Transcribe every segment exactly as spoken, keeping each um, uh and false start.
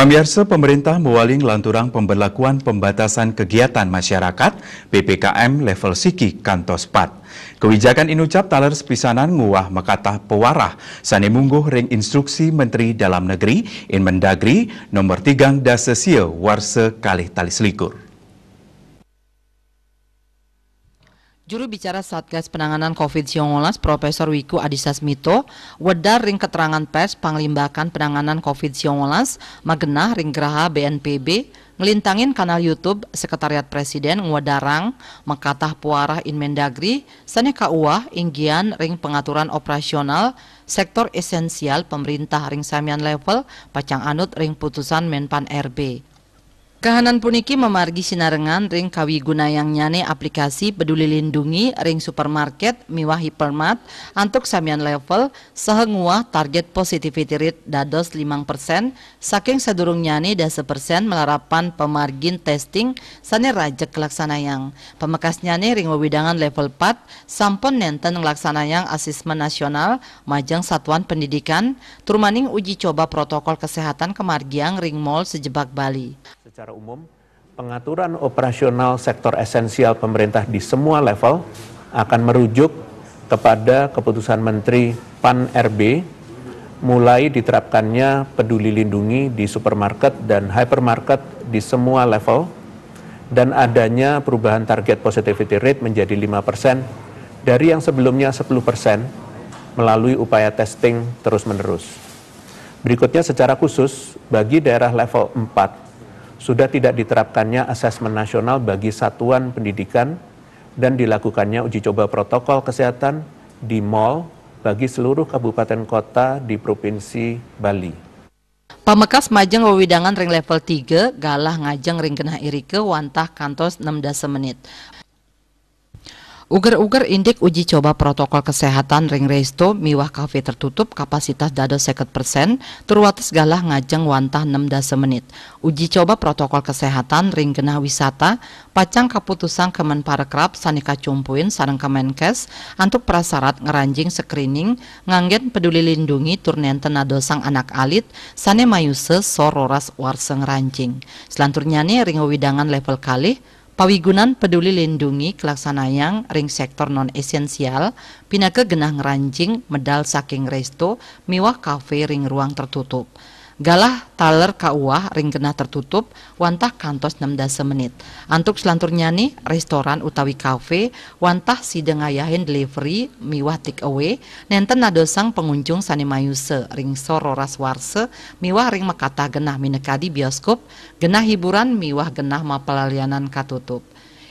Pamiarsa, pemerintah mawaling lanturang pemberlakuan pembatasan kegiatan masyarakat, P P K M level siki kantos pat. Kewijakan inucap taler sepisanan nguah makatah pewarah sane mungguh ring Instruksi Menteri Dalam Negeri, Inmendagri, nomor tigang dasa sia warsa kalih tali selikur. Juru bicara Satgas Penanganan covid sembilan belas, Profesor Wiku Adhisa Smito, wedar ring keterangan pers Panglimbakan Penanganan covid sembilan belas, magenah ring Graha B N P B, nglintangin kanal YouTube Sekretariat Presiden ngwedarang makatah pewarah Inmendagri sane kauwah inggian ring pengaturan operasional sektor esensial pemerintah ring samian level pacang anut ring putusan Menpan R B. Kahanan puniki mamargi sinarengan ring kawigunayangnyane aplikasi Peduli Lindungi ring supermarket miwah hipermart antuk samian level saha nguah target positivity rate dados limang persen saking sadurungnyane dasa persen malarapan pamargin testing sane rajeg kalaksanayang. Pamekasnyane ring wewidangan level pat sampun nenten nglaksanayang asesmen nasional majeng satuan pendidikan, tur maning uji coba protokol kesehatan kamargiang ring Mall Sejebak Bali. Secara umum, pengaturan operasional sektor esensial pemerintah di semua level akan merujuk kepada keputusan Menteri Pan R B, mulai diterapkannya Peduli Lindungi di supermarket dan hypermarket di semua level, dan adanya perubahan target positivity rate menjadi lima persen dari yang sebelumnya sepuluh persen melalui upaya testing terus-menerus. Berikutnya, secara khusus, bagi daerah level empat, sudah tidak diterapkannya asesmen nasional bagi satuan pendidikan dan dilakukannya uji coba protokol kesehatan di mall bagi seluruh kabupaten kota di Provinsi Bali. Pamekas majeng wewidangan ring level tiga galah ngajeng ring genah irika wantah kantos enam dasa menit. Uger-uger indik uji coba protokol kesehatan ring resto miwah kafe tertutup kapasitas dados seket persen, tur wates galah ngajeng wantah enam dasa menit. Uji coba protokol kesehatan ring genah wisata pacang kaputusang Kemenparekraf sane kacumpuin sareng Kemenkes antuk prasarat ngranjing screening nganggen Peduli Lindungi tur nenten nadosang anak alit sane mayusa sor roras warsa ngranjing. Selanturnyane ring wewidangan level kalih, pawigunan Peduli Lindungi kalaksanayang ring sektor non-esensial, pinaka genah ngranjing medal saking resto miwah kafe ring ruang tertutup. Galah taler kauwah ring genah tertutup wantah kantos enam dasa menit. Antuk selanturnyane, restoran utawi kafe wantah sida ngayahin delivery miwah take away, nenten nadosang pangunjung sane mayusa ring sor roras warsa miwah ring makatah genah minakadi bioskop, genah hiburan miwah genah mapalalianan katutup.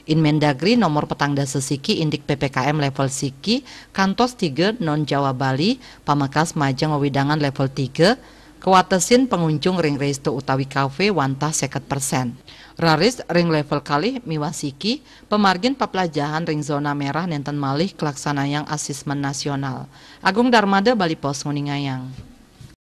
Inmendagri nomor petang dasa siki indik P P K M level siki kantos tiga non Jawa Bali, pamekas majeng wewidangan level tiga, kawatesin pangunjung ring resto utawi kafe wantah seket persen. Raris ring level kalih miwah siki, pamargin paplajahan ring zona merah nenten malih kalaksanayang asesmen nasional. Agung Darmada, Bali Post, nguningayang.